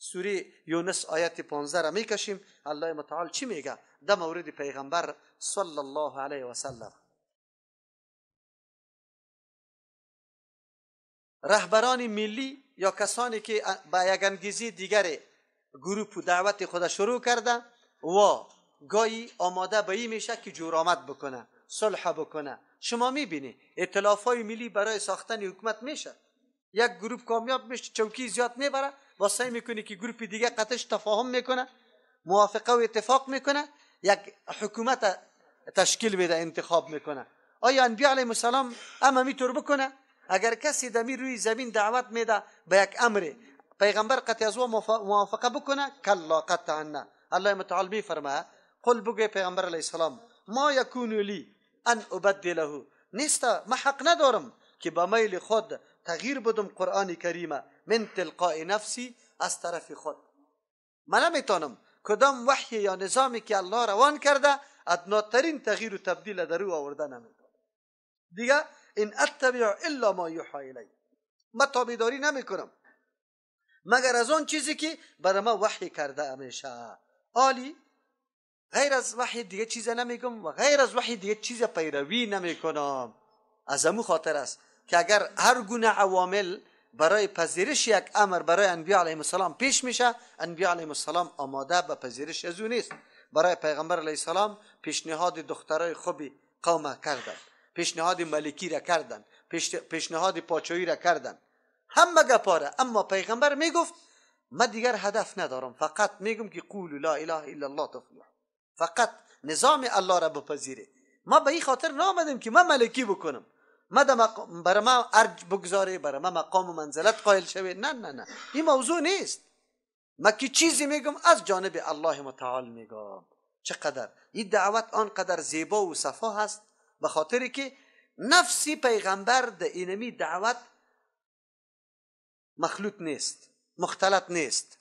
سوره یونس آیت 15 را میکشیم. الله متعال چی میگه در مورد پیغمبر صلی الله علیه و سلم؟ رهبران ملی یا کسانی که با یک انگیزه دیگر گروپ و دعوت خود شروع کرده و گاهی آماده به این میشه که جورآمد بکنه، صلح بکنه. شما میبینی ائتلاف های ملی برای ساختن حکومت میشه، یک گروپ کامیاب میشه، چوکی زیاد میبره، واسه میکنه که گروپ دیگه قطش تفاهم میکنه، موافقه و اتفاق میکنه، یک حکومت تشکیل میده، انتخاب میکنه. آیا انبیا علیهم السلام اما میتور بکنه؟ اگر کسی دمی روی زمین دعوت میده به یک امر، پیغمبر قطع از او موافقه بکنه؟ کلا، قطعا نه. الله متعال میفرماید قل، بگه پیغمبر علیه السلام، ما یکون لی ان ابدله، نیست، ما حق ندارم که با میل خود تغییر بدم قرآن کریم من تلقاء نفسی، از طرف خود. من نمیتونم کدام وحی یا نظامی که الله روان کرده ادناترین تغییر و تبدیل در او آورده نمیتونم. دیگه ان اتبع الا ما یوحی الی، من تابعداری نمیکنم مگر از آن چیزی که برای ما وحی کرده میشه. عالی غیر از وحی دیگه چیز نمیگم و غیر از وحی دیگه چیز پیروی نمیکنم. از امو خاطر است که اگر هر گونه عوامل برای پذیرش یک امر برای انبیا علیهم السلام پیش میشه، انبیا علیهم السلام آماده به پذیرش از او نیست. برای پیغمبر علیه السلام پیشنهاد دخترای خوبی قوم کردن، پیشنهاد ملکی را کردن، پیشنهاد پاچویی را کردن، همه گپاره. اما پیغمبر میگفت من دیگر هدف ندارم، فقط میگم که قول لا اله الا الله تفلح، فقط نظام الله را بپذیره. ما به این خاطر نامدیم که من ملکی بکنم، ما برای ما ارج بگذاره، برای ما مقام و منزلت قائل شوه. نه نه نه، این موضوع نیست. ما که چیزی میگم از جانب الله متعال میگم. چقدر این دعوت آنقدر زیبا و صفا هست، به خاطر که نفسی پیغمبر در اینمی دعوت مخلوط نیست، مختلط نیست،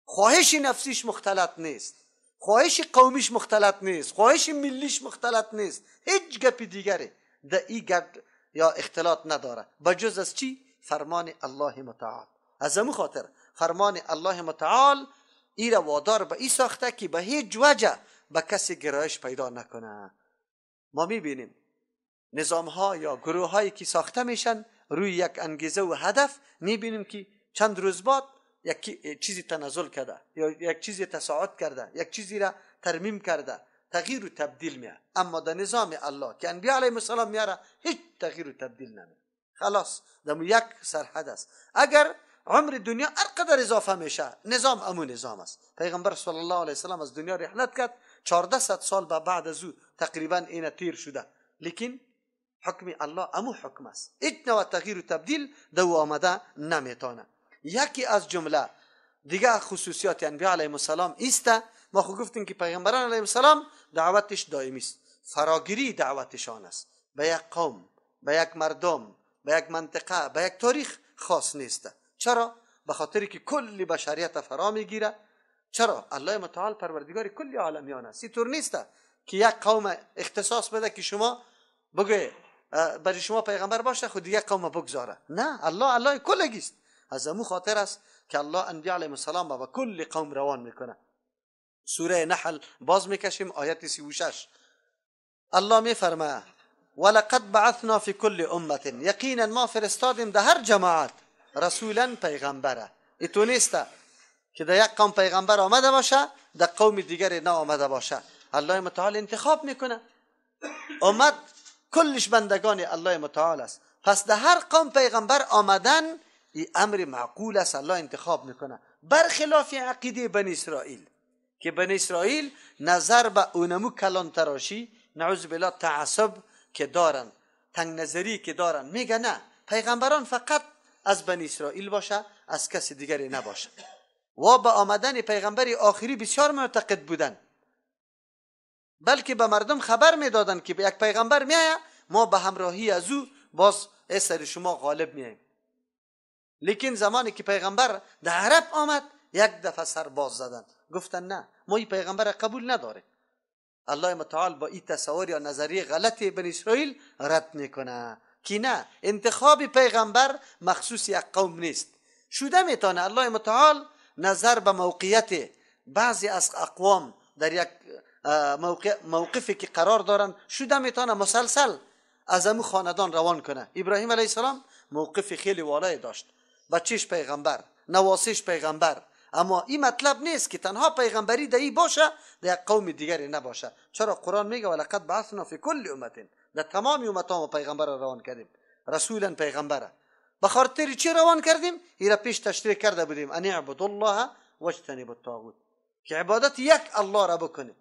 خواهش نفسیش مختلط نیست، خواهش قومیش مختلط نیست، خواهش ملیش مختلط نیست، هیچ گپی دیگری در این گپ یا اختلاط نداره بجز از چی؟ فرمان الله متعال. از امو خاطر فرمان الله متعال ای را وادار به ای ساخته که به هیچ وجه به کسی گرایش پیدا نکنه. ما میبینیم نظام ها یا گروه هایی که ساخته میشن روی یک انگیزه و هدف، میبینیم که چند روز بعد یک چیزی تنزل کرده یا یک چیزی تصاعد کرده، یک چیزی را ترمیم کرده، تغییر و تبدیل میاد. اما در نظام الله که انبیا علیهم السلام میاره هیچ تغییر و تبدیل نمیاد. خلاص در یک سرحد است. اگر عمر دنیا هر قدر اضافه میشه، نظام امو نظام است. پیغمبر صلی الله علیه وسلم از دنیا رحلت کرد، 1400 سال بعد از او تقریبا این تیر شده، لیکن حکم الله امو حکم است. هیچ نوع تغییر و تبدیل دو آمده نمیتونه. یکی از جمله دیگه خصوصیات انبیا علیهم السلام است، ما خو گفتیم که پیغمبران علیهم السلام دعوتش دائمی است، فراگیری دعوتشان است، به یک قوم، به یک مردم، به یک منطقه، به یک تاریخ خاص نیست. چرا؟ به خاطر که کل بشریت فرا میگیره. چرا؟ الله متعال پروردگار کل عالمیان است. اینطور نیست که یک قوم اختصاص بده که شما بگه برای شما پیغمبر باشه خود یک قوم بگذاره. نه، الله الله کلگیست. از امو خاطر است که الله انبیاء علیهم السلام به کل قوم روان میکنه. سوره نحل باز میکشیم آیت 36. الله میفرماید ولقد بعثنا فی کل امه، یقینا ما فرستادیم در هر جماعت رسولا پیغمبره. ایتو نیست که در یک قوم پیغمبر آمده باشه در قوم دیگر نه آمده باشه. الله متعال انتخاب میکنه. امت کلش بندگان الله متعال است. پس در هر قوم پیغمبر آمدن این امر معقول است، الله انتخاب میکنه، برخلاف عقیده بنی اسرائیل که بنی اسرائیل نظر به اونمو کلان تراشی، نعوذ بالله، تعصب که دارن، تنگ نظری که دارن، میگه نه، پیغمبران فقط از بنی اسرائیل باشه، از کسی دیگری نباشه. و به آمدن پیغمبر آخری بسیار معتقد بودن، بلکه به مردم خبر میدادن که به یک پیغمبر میآید، ما به همراهی از او باز سر شما غالب میاییم. لیکن زمانی که پیغمبر در عرب آمد، یک دفعه سر باز زدن، گفتن نه، ما این پیغمبر قبول نداریم. الله متعال با این تصور یا نظریه غلط بنی اسرائیل رد میکنه که نه، انتخاب پیغمبر مخصوص یک قوم نیست. شده میتونه الله متعال نظر به موقعیت بعضی از اقوام در یک موقفی که قرار دارن شده میتونه مسلسل از امو خاندان روان کنه. ابراهیم علیه السلام موقف خیلی والای داشت، بچهش پیغمبر، نواسش پیغمبر، اما این مطلب نیست که تنها پیغمبری در ای باشه در یک قوم دیگری نباشه. چرا قرآن میگه ولقد بعثنا فی کل امت، در تمام امت ها پیغمبر را روان کردیم، رسولا پیغمبره. به خاطر چی روان کردیم؟ ایرا پیش تشریح کرده بودیم، ان اعبدوا الله واجتنبوا الطاغوت، که عبادت یک الله را بکنه،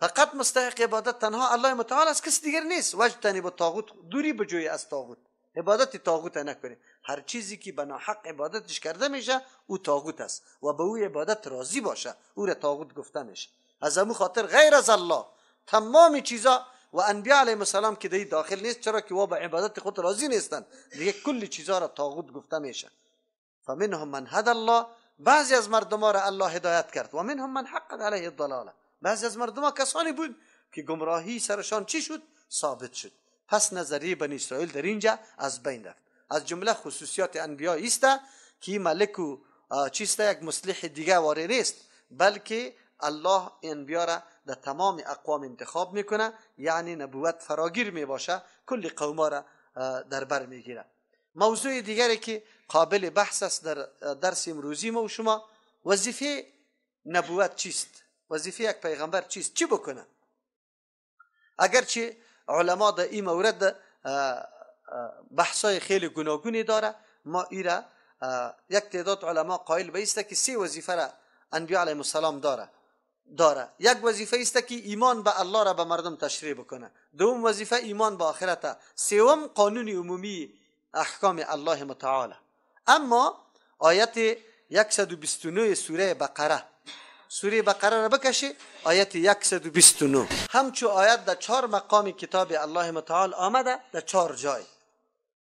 فقط مستحق عبادت تنها الله متعال است، کس دیگر نیست. واجتنبوا الطاغوت، دوری بجوی از طاغوت، عبادت طاغوت نکنی. هر چیزی که به ناحق عبادتش کرده میشه او طاغوت است و به او عبادت راضی باشه او را طاغوت گفته میشه. از امو خاطر غیر از الله تمام چیزا و انبیاء علیهم السلام که دی داخل نیست، چرا که وا به عبادت خود راضی نیستن، دیگه کل چیزا را طاغوت گفته میشه. فمنهم من هدى الله، بعضی از مردم را الله هدایت کرد، و منهم من حقت علیه الضلاله، بعضی از مردم کسانی بود که گمراهی سرشان چی شد؟ ثابت شد. پس نظریه بنی اسرائیل در اینجا از بین رفت. از جمله خصوصیات انبیاء است که ملک و چیست یک مصلح دیگه واره نیست، بلکه الله انبیا را در تمام اقوام انتخاب میکنه، یعنی نبوت فراگیر میباشه، کل قوما را در بر میگیره. موضوع دیگری که قابل بحث است در درس امروزی ما و شما، وظیفه نبوت چیست؟ وظیفه یک پیغمبر چیست؟ چی بکنه؟ اگرچه علما در این مورد بحثای خیلی گوناگونی داره، ما ایرا یک تعداد علما قائل به است که سه وظیفه را انبیاء علیهم السلام داره. یک وظیفه است که ایمان به الله را به مردم تشریح بکنه، دوم وظیفه ایمان به آخرت، سوم قانون عمومی احکام الله متعال. اما آیت 129 سوره بقره، سوره بقره را بکشی آیت 129، همچو آیت در 4 مقام کتاب الله متعال آمده، در 4 جای،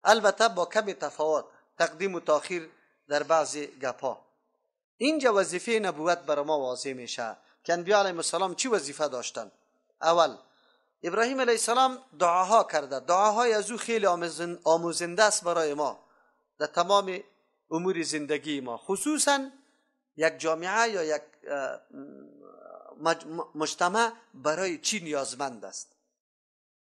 البته با کمی تفاوت، تقدیم و تاخیر در بعضی گپا. اینجا وظیفه نبوت بر ما واضح میشه که انبیاء علیهم السلام چی وظیفه داشتن. اول ابراهیم علیه السلام دعاها کرده، دعاهای از او خیلی آموزنده است برای ما در تمام امور زندگی ما، خصوصا یک جامعه یا یک مجتمع برای چی نیازمند است.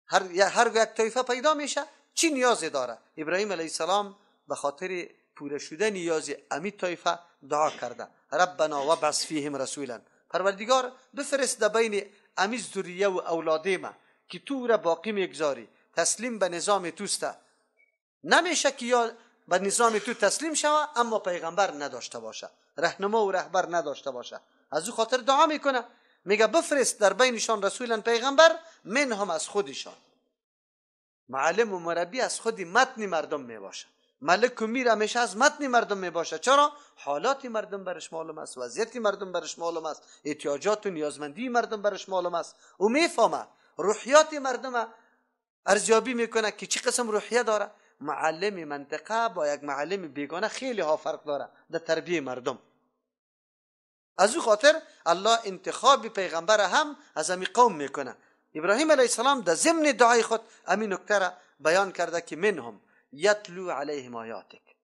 هر یک طایفه پیدا میشه چی نیازی داره. ابراهیم علیه السلام به خاطر پوره شدن نیاز امی طایفه دعا کرده، ربنا وابعث فیهم رسولا، پروردگار بفرست در بین امی ذریه و اولاد ما که تو را باقی میگذاری، تسلیم به نظام توسته. نمیشه که یا به نظام تو تسلیم شوه اما پیغمبر نداشته باشه، رهنما و رهبر نداشته باشه. از او خاطر دعا میکنه، میگه بفرست در بینشان رسولا پیغمبر، من هم از خودشان. معلم و مربی از خود متن مردم میباشه، ملک و میر همیشه از متن مردم میباشه. چرا؟ حالات مردم برش معلوم است، وضعیت مردم برش معلوم است، احتیاجات و نیازمندی مردم برش معلوم است. او میفهمه روحیات مردم ارزیابی میکنه که چی قسم روحیه داره. معلم منطقه با یک معلم بیگانه خیلی ها فرق داره در تربیه مردم. از او خاطر الله انتخاب پیغمبر هم از امی قوم میکنه. ابراهیم علیه السلام در ضمن دعای خود امی نکته را بیان کرده که منهم یتلو علیهم آیاتک،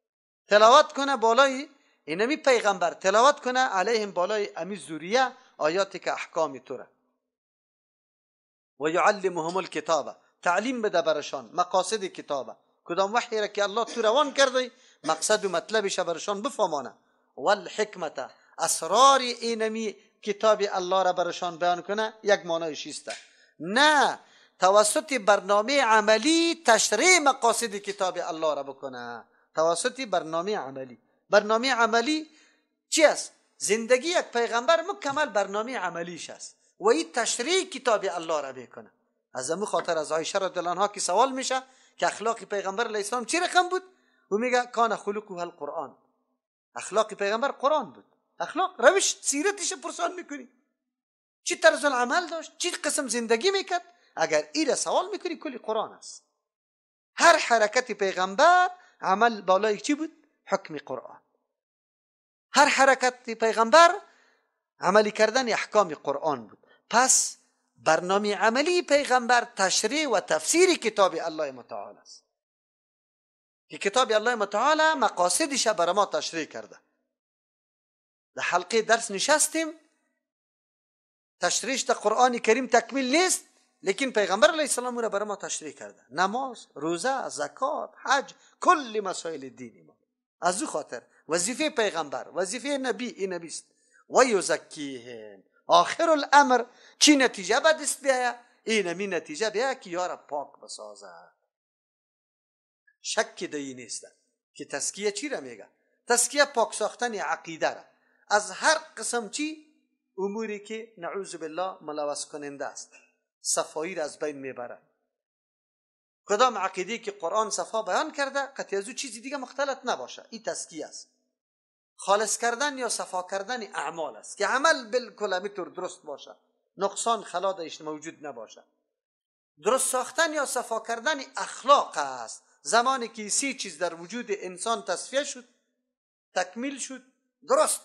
تلاوت کنه بالای اینمی پیغمبر، تلاوت کنه علیهم بالای امی ذریه آیاتک احکام تو را، و یعلمهم الکتاب، تعلیم بده برشان مقاصد کتابه، کدام وحی را که الله تو روان کرده مقصد و مطلبش برشان بفهمانه، والحکمت، اسرار اینمی کتاب الله را برشان بیان کنه. یک معنایش است نه توسط برنامه عملی تشریح مقاصد کتاب الله را بکنه، توسط برنامه عملی. برنامه عملی چی است؟ زندگی یک پیغمبر مکمل برنامه عملیش است و این تشریح کتاب الله را بکنه. از امو خاطر از عایشه رضی الله عنها که سوال میشه که اخلاق پیغمبر علیه السلام چی رقم بود، و میگه کان خلقه القرآن، اخلاق پیغمبر قرآن بود. اخلاق روش سیرتش پرسان میکنی، چی طرز العمل داشت، چی قسم زندگی میکرد. اگر ایره سوال میکنی کلی قرآن است. هر حرکت پیغمبر عمل بالای چی بود؟ حکم قرآن. هر حرکت پیغمبر عملی کردن احکام قرآن بود. پس برنامه عملی پیغمبر تشریح و تفسیر کتاب الله متعال است که کتاب الله متعال مقاصدش برای ما تشریح کرده. در حلقه درس نشستیم، تشریح در قرآن کریم تکمیل نیست، لیکن پیغمبر علیه السلام را برای ما تشریح کرده. نماز، روزه، زکات، حج، کل مسائل دینی ما. از او خاطر وظیفه پیغمبر، وظیفه نبی این نبی است. و یزکیهم. آخر الامر چی نتیجه به دست بیاید؟ این همی نتیجه بیاید که یارا پاک بسازه. شک دی نیست که تزکیه چی را میگه؟ تزکیه پاک ساختن عقیده را از هر قسم چی اموری که نعوذ بالله ملوث کننده است، صفایی را از بین میبره. کدام عقیده که قرآن صفا بیان کرده قطعی از او چیزی دیگه مختلط نباشه، این تزکیه است. خالص کردن یا صفا کردن اعمال است که عمل بالکل همینطور درست باشه، نقصان خلا درش موجود نباشه. درست ساختن یا صفا کردن اخلاق است. زمانی که سه چیز در وجود انسان تصفیه شد، تکمیل شد، درست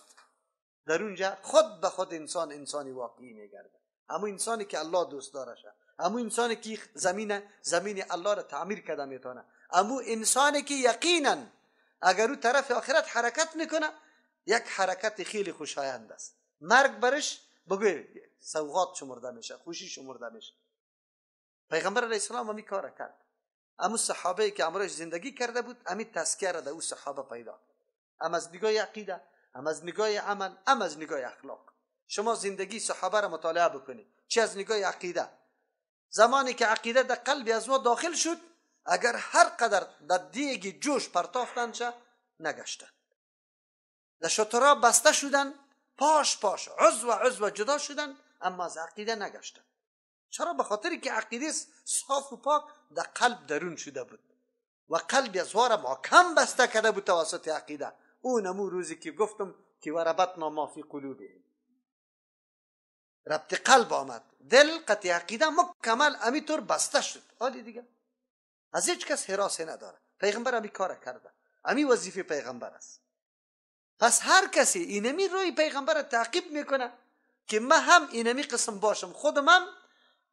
در اونجا خود به خود انسان انسانی واقعی میگرده. همون انسانی که الله دوست دارشه، همون انسانی که زمین الله را تعمیر کرده میتونه، همون انسانی که یقینا اگر او طرف آخرت حرکت میکنه یک حرکت خیلی خوشایند است. مرگ برش بگوی سوغات شمرده میشه، خوشی شمرده میشه. پیغمبر علیه السلام همی کار کرد. امو صحابه که امرش زندگی کرده بود امی تزکیه را در او صحابه پیدا کرد، هم از نگاه عقیده، هم از نگاه عمل، هم از نگاه اخلاق. شما زندگی صحابه را مطالعه بکنید، چه از نگاه عقیده. زمانی که عقیده در قلب از ما داخل شد، اگر هر قدر در دیگ جوش پرتافتند چه نگشتند، در شترا بسته شدن، پاش پاش عضو عضو جدا شدن، اما از عقیده نگشتند. چرا؟ به خاطر که عقیده صاف و پاک در قلب درون شده بود و قلب از را محکم بسته کرده بود توسط عقیده. اون امو روزی که گفتم که وربطنا ما فی قلوبهم، ربط قلب آمد، دل قطع عقیده مکمل امیطور بسته شد. حالی دیگه از هیچ کس حراسی نداره. پیغمبر امی کار کرده، امی وظیفه پیغمبر است. پس هر کسی اینمی روی پیغمبر تعقیب میکنه که من هم اینمی قسم باشم، خودم هم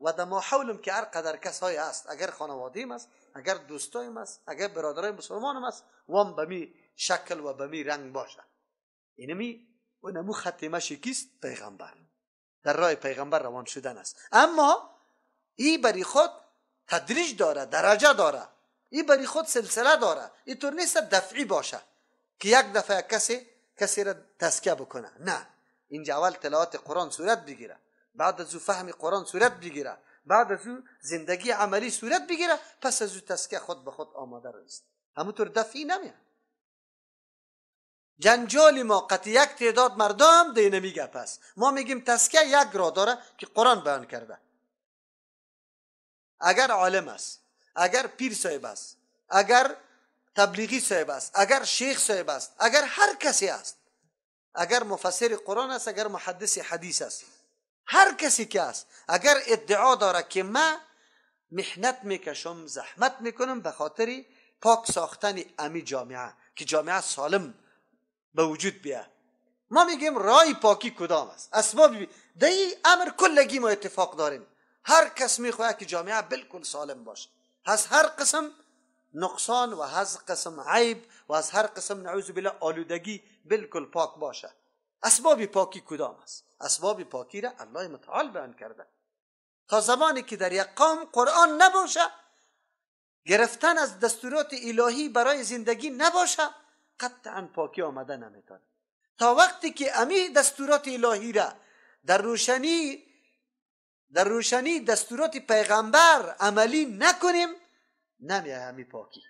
و در ماحولم که هر قدر کسایی است، اگر خانوادیم است، اگر دوستایم است، اگر برادرای مسلمانم است، وام به می شکل و به می رنگ باشه. اینمی اونمو ختمه کیست؟ پیغمبر. در راه پیغمبر روان شدن است. اما ای بری خود تدریج داره، درجه داره، ای بری خود سلسله داره. ای طور نیست دفعی باشه که یک دفعه کسی را تزکیه بکنه. نه، اینجا اول تلاوت قرآن صورت بگیره، بعد از او فهم قرآن صورت بگیره، بعد از او زندگی عملی صورت بگیره، پس از او تزکیه خود به خود آماده است. همونطور دفعی نمیاد. جنجال ما قطعی یک تعداد مردم دینه میگه. پس ما میگیم تزکیه یک راه داره که قرآن بیان کرده. اگر عالم است، اگر پیر صاحب است، اگر تبلیغی صاحب است، اگر شیخ صاحب است، اگر هر کسی است، اگر مفسر قرآن است، اگر محدث حدیث است، هر کسی که است، اگر ادعا داره که من محنت میکشم، زحمت میکنم به خاطر پاک ساختن امی جامعه که جامعه سالم به وجود بیاد، ما میگیم رای پاکی کدام است؟ اسباب در این امر کلگی ما اتفاق داریم. هر کس میخواد که جامعه بالکل سالم باشه، از هر قسم نقصان و از قسم عیب و از هر قسم نعوذ بالله آلودگی بالکل پاک باشه. اسباب پاکی کدام است؟ اسباب پاکی را الله متعال بیان کرده. تا زمانی که در یک قوم قرآن نباشه، گرفتن از دستورات الهی برای زندگی نباشه، قطعا پاکی آمده نمیتونه. تا وقتی که امی دستورات الهی را در روشنی دستورات پیغمبر عملی نکنیم، نمیه همی پاکی.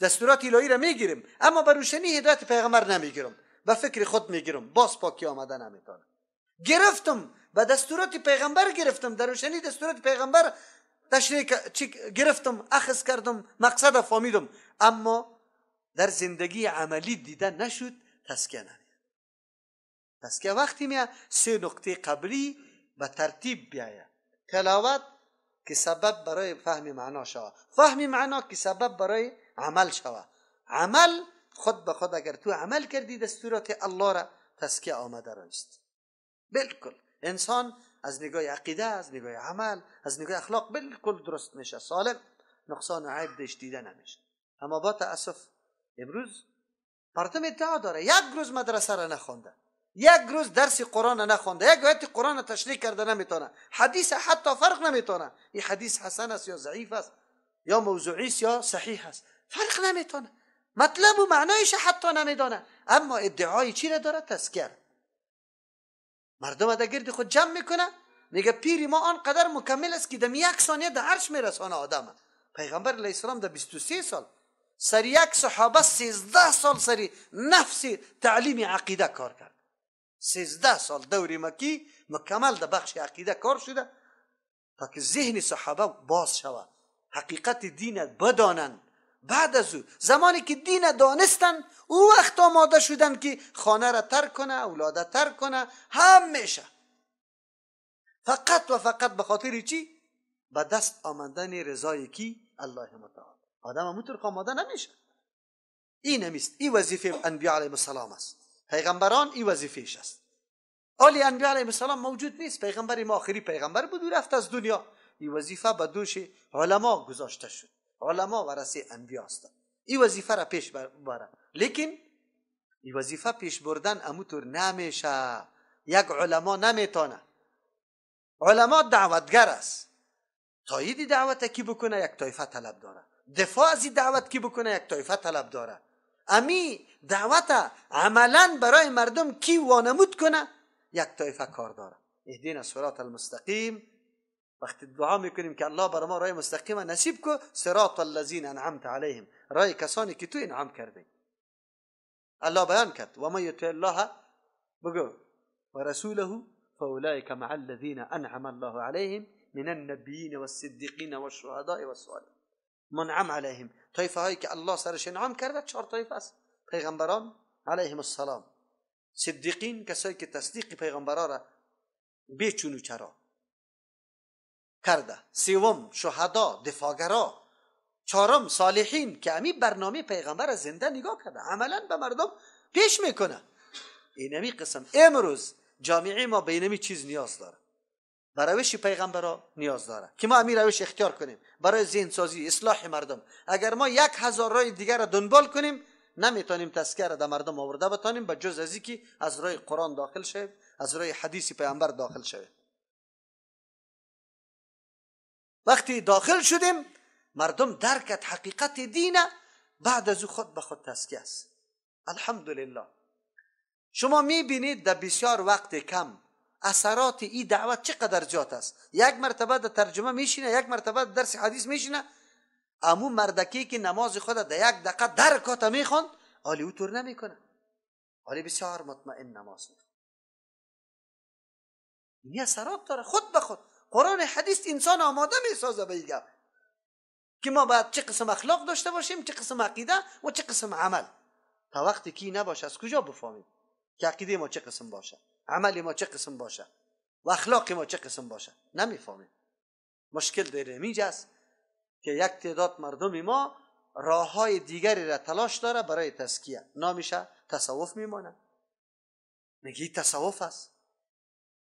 دستورات الهی را میگیریم اما بر روشنی هدایت پیغمبر نمیگیرم، به فکر خود میگیرم، باز پاکی آمده نمیتونه. گرفتم به دستورات پیغمبر گرفتم، در روشنی دستورات پیغمبر تشریح گرفتم، اخذ کردم، مقصد فهمیدم، اما در زندگی عملی دیده نشد، تزکیه نمیاد. تزکیه وقتی میاد سه نقطه قبلی به ترتیب بیاید. تلاوت که سبب برای فهم معنا شود، فهم معنا که سبب برای عمل شود، عمل خود به خود اگر تو عمل کردی دستورات الله را، تزکیه آمده راست. بالکل انسان از نگاه عقیده، از نگاه عمل، از نگاه اخلاق بالکل درست میشه، سالم، نقصان و عیب دش دیده نمیشه. اما با تاسف امروز مردم ادعا داره یک روز مدرسه را نخوانده، یک روز درس قرآن نخوانده، یک آیت قرآن تشریح کرده نمیتونه، حدیث حتی فرق نمیتونه، این حدیث حسن است یا ضعیف است یا موضوعی است یا صحیح است، فرق نمیتونه، مطلب و معنایش حتی نمیدانه، اما ادعای چی را داره؟ تزکیه. مردم در گرد خود جمع میکنه، میگه پیری ما آنقدر مکمل است که دم یک ثانیه در عرش میرسانه آدم. پیغمبر علیه السلام در 23 سال سر یک صحابه 13 سال سری نفس تعلیم عقیده کار کرد. 13 سال دور مکی مکمل در بخش عقیده کار شده تا که ذهن صحابه باز شود، حقیقت دین بدانند. بعد از او زمانی که دین دانستن، او وقت آماده شدن که خانه را ترک کنه، اولاده ترک کنه، همیشه فقط و فقط به خاطر چی؟ به دست آمدن رضای کی؟ الله متعال. آدم همونطور آماده نمیشه. این همیست، این وظیفه انبیاء علیهم السلام است. پیغمبران این وظیفهش است. آلی انبیاء علیهم السلام موجود نیست، پیغمبر ما آخری پیغمبر بود و رفت از دنیا. این وظیفه به دوش علما گذاشته شد. علما ورثه انبیا هستند. این وظیفه را پیش بره. لیکن این وظیفه پیش بردن اموطور نمیشه. یک علما نمیتونه. علما دعوتگر است. تایید دعوت کی بکنه یک طایفه طلب داره، دفاع از دعوت کی بکنه یک طایفه طلب داره. امی دعوت عملا برای مردم کی وانمود کنه یک طایفه کار داره. اهدینا الصراط المستقیم. وقتی دعا میکنیم که الله برای ما راه مستقیم نصیب کو، صراط الذین انعمت علیهم، راه کسانی که تو انعام کرده. الله بیان کرد و من یطع الله بگو و رسوله فاولئک مع الذین انعم الله علیهم من النبیین والصدیقین والشهداء والصالحین. منعم علیهم، طایفه هایی که الله سرش انعام کرده چهار طایفه است: پیغمبران علیهم السلام، صدیقین کسایی که تصدیق پیغمبران را بیچون و چرا کرده، سوم شهدا دفاعگرا، چهارم صالحین که امی برنامه پیغمبر زنده نگاه کرده عملا به مردم پیش میکنه. اینمی قسم امروز جامعه ما به اینمی چیز نیاز داره، به روش پیغمبرا نیاز داره که ما امی روش اختیار کنیم برای ذهن سازی اصلاح مردم. اگر ما 1000 راه دیگر را دنبال کنیم نمیتونیم تزکیه را در مردم آورده بتانیم، به جز از اینکه از راه قرآن داخل شویم، از راه حدیث پیغمبر داخل شویم. وقتی داخل شدیم مردم درکت حقیقت دینه، بعد از او خود به خود تزکیه است. الحمدلله شما میبینید در بسیار وقت کم اثرات این دعوت چقدر زیاد است. یک مرتبه در ترجمه میشینه، یک مرتبه در درس حدیث میشینه، امو مردکی که نماز خود در یک دقیقه در رکعت میخوند، حالی او طور نمیکنه، حالی بسیار مطمئن نماز میخوند. این اثرات داره خود به خود. قرآن حدیث انسان آماده میسازه به این گپ که ما باید چه قسم اخلاق داشته باشیم، چه قسم عقیده و چه قسم عمل. تا وقتی که نباشه از کجا بفهمیم که عقیده ما چه قسم باشه، عمل ما چه قسم باشه و اخلاق ما چه قسم باشه؟ نمیفهمیم. مشکل در اینجاست که یک تعداد مردم ما راه های دیگری را تلاش داره برای تزکیه، نامیشه تصوف میمانه، میگی تصوف است.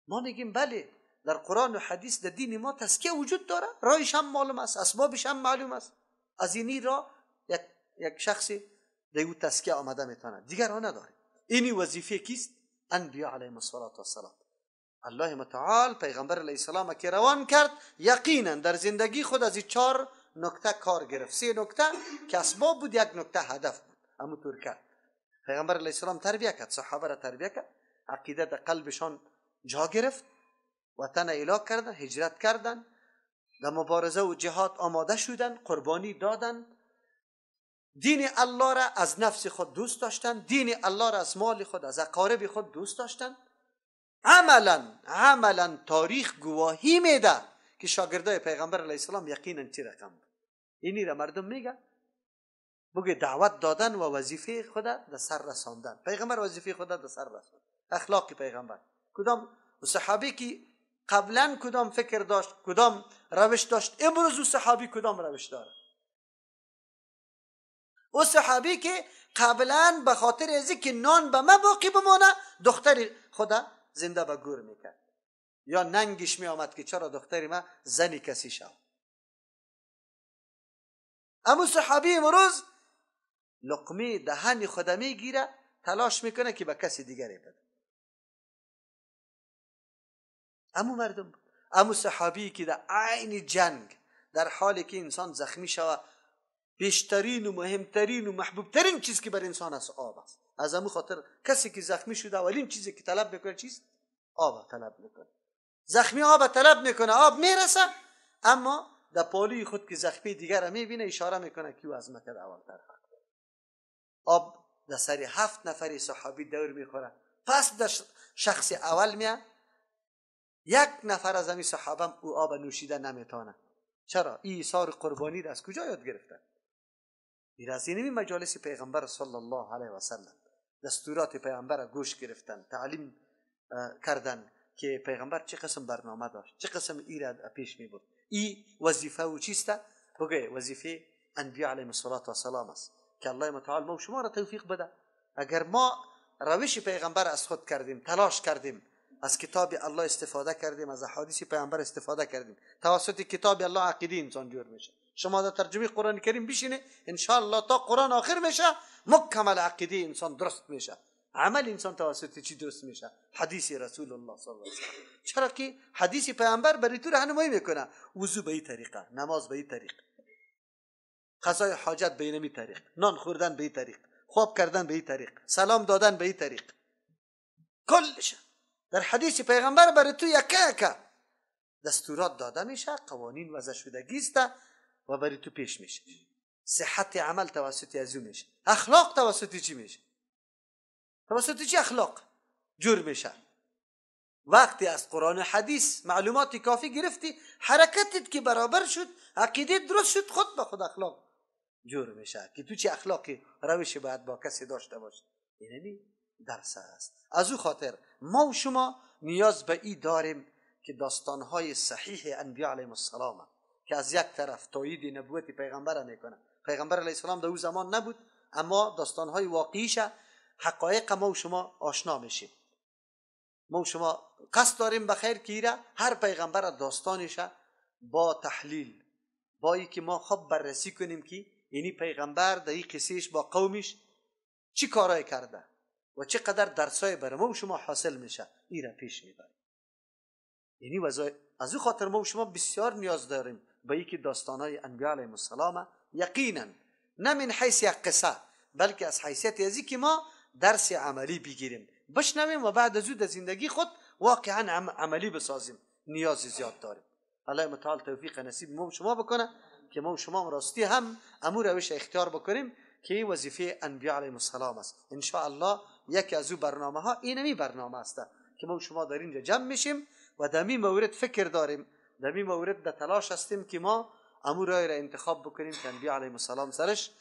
ما میگیم بله، در قرآن و حدیث در دین ما تزکیه وجود داره، راهش هم معلوم است، اسبابش هم معلوم است. از اینی را یک شخصی در او تزکیه آمده میتونه، دیگر ها نداره. اینی وظیفه کیست؟ انبیا علیهم الصلاة والسلام. الله متعال پیغمبر علیه السلام که روان کرد، یقینا در زندگی خود از این 4 نکته کار گرفت. 3 نکته که اسباب بود، 1 نکته هدف بود. همونطور کرد پیغمبر علیه السلام تربیه کرد، صحابه را تربیه کرد، عقیده در قلبشان جا گرفت، وطن اعلا کردن، هجرت کردن، در مبارزه و جهاد آماده شدن، قربانی دادن، دین الله را از نفس خود دوست داشتن، دین الله را از مال خود، از اقارب خود دوست داشتن. عملا تاریخ گواهی میده که شاگردای پیغمبر علیه السلام یقینا چی رقم بود. اینی را مردم میگه بگه دعوت دادن و وظیفه خود در سر رساندن. پیغمبر وظیفه خود در سر رساند. اخلاق پیغمبر، کدام صحابی که قبلا کدام فکر داشت، کدام روش داشت، امروز او صحابی کدام روش داره. او صحابی که قبلا به خاطر از که نان به ما باقی بمانه دختر خدا زنده به گور میکرد، یا ننگش میآمد که چرا دختر ما زنی کسی شد. اما صحابی امروز لقمه دهن خدا میگیره، تلاش میکنه که به کسی دیگری بده. امو مردم بود، امو صحابی که در عین جنگ، در حالی که انسان زخمی شوه، بیشترین و مهمترین و محبوبترین چیز که بر انسان است آب است. از امو خاطر کسی که زخمی شده اولین چیزی که طلب میکنه چیست؟ آب طلب میکنه. زخمی آب طلب میکنه، آب میرسه، اما در پالوی خود که زخمی دیگر را میبینه اشاره میکنه که او از مکه اولتر حق داره. آب در سر 7 نفر صحابی دور میخوره. پس در شخص اول میه، یک نفر از همین صحابه او آب نوشیده نمیتونه. چرا؟ ایثار قربانی را از کجا یاد گرفته؟ این از اینمی مجالس پیغمبر صلی الله علیه و سلم، دستورات پیغمبر را گوش گرفتن، تعلیم کردن که پیغمبر چه قسم برنامه داشت، چه قسم ای را پیش می برد. ای وظیفه و چیسته؟ بگه وظیفه انبیاء علیهم الصلاة والسلام است که الله متعال ما و شما را توفیق بده. اگر ما روش پیغمبر از خود کردیم، تلاش کردیم، از کتاب الله استفاده کردیم، از احادیث پیغمبر استفاده کردیم، توسط کتاب الله عقیده انسان جور میشه. شما در ترجمه قرآن کریم بشینه ان شاء الله تا قرآن آخر میشه مکمل عقیده انسان درست میشه. عمل انسان توسط چی درست میشه؟ حدیث رسول الله صلی الله علیه و سلم. چرا که حدیث پیامبر برای تو راهنمایی میکنه. وضو به این طریقه، نماز به این طریق، قضای حاجت به این طریق، نان خوردن به این طریق، خواب کردن به این طریق، سلام دادن به این طریق، کلش در حدیث پیغمبر برای تو یکه یکه دستورات داده میشه، قوانین وضع شدگی است و برای تو پیش میشه. صحت عمل توسط از او میشه. اخلاق توسط چی میشه؟ توسط چی اخلاق جور میشه؟ وقتی از قرآن و حدیث معلومات کافی گرفتی، حرکتت که برابر شد، عقیده درست شد، خود به خود اخلاق جور میشه که تو چه اخلاقی روش باید با کسی داشته باشی. اینمی درس است. از او خاطر ما و شما نیاز به ای داریم که داستانهای صحیح انبیاء علیهم السلام که از یک طرف تایید نبوت پیغمبر میکنه، پیغمبر علیه السلام در او زمان نبود، اما داستانهای واقعیش، حقایق ما و شما آشنا میشیم. ما و شما قصد داریم بخیر که ایره هر پیغمبر داستانش با تحلیل، با ای که ما خوب بررسی کنیم که اینی پیغمبر در این قصهش با قومش چی کارای کرده و چقدر درسای بر ما و شما حاصل میشه، ایره پیش میبره. یعنی از او خاطر ما و شما بسیار نیاز داریم به اینکه داستانهای انبیاء علیهم السلام یقینا نه من حیث یک قصه، بلکه از حیثیت ازی که ما درس عملی بگیریم، بشنویم و بعد از او در زندگی خود واقعا عملی بسازیم. نیاز زیاد داریم. الله متعال توفیق نصیب ما و شما بکنه که ما و شما راستی هم امور روش اختیار بکنیم که وظیفه انبیاء علیهم السلام است. ان شاء الله یکی از او برنامه ها اینمی برنامه است که ما و شما در اینجا جمع میشیم و در این مورد فکر داریم، در این مورد در تلاش هستیم که ما امور را انتخاب بکنیم که انبیاء علیهم السلام سرش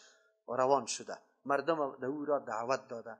روان شده، مردم در او را دعوت داده،